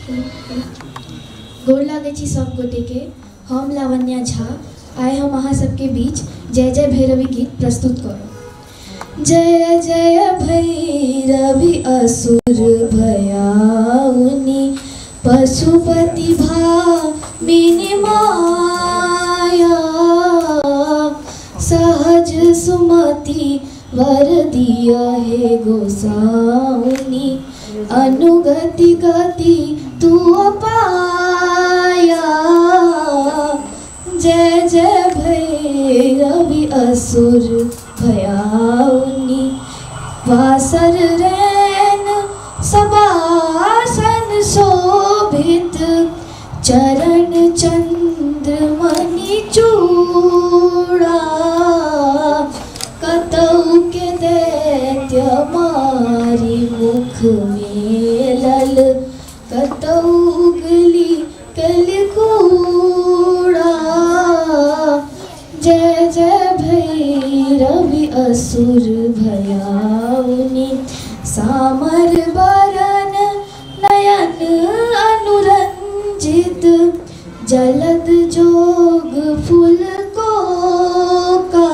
गोर लागै छी सब गोटेके। हम लावण्या झा, आइ हम अहाँ सबके बीच जय जय भैरवि गीत प्रस्तुत करब। जय जय भैरवि असुर भयाउनि, पशुपति भामिनि माया, सहज सुमति वर दिया हे गोसाउनि, अनुगति गति तू अपाया। जय जय भैरवि असुर भयाउनि, वासर रैन सबासन शोभित, चरण चंद्रमणि चूड़ा, कतौ के दैत्य मारी मुख मेलल, कतौ उगली कलकूड़ा। जय जय भैरवि असुर भयाउनि, सामर बरन नयन अनुरंजित, जलद जोग फूल को का,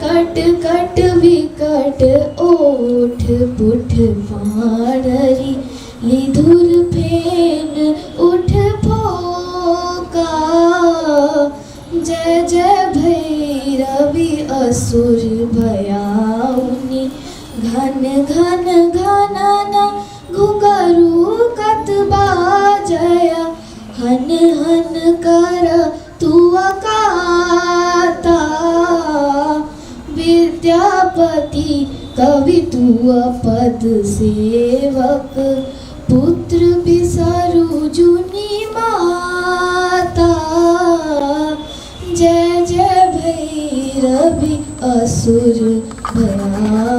कट कट विकट ओठ पुठ फाड़री, लिधुर फेन उठ फोका। जय जय भैरवि असुर भयाउनि, घन घन घनन घुंघरू कत बाजया, हन हन कर तू अकाता। विद्यापति कवि तू पद सेवक, पुत्र बिसरु जुनि माता। जय जय भैरवि असुर भयाउनि।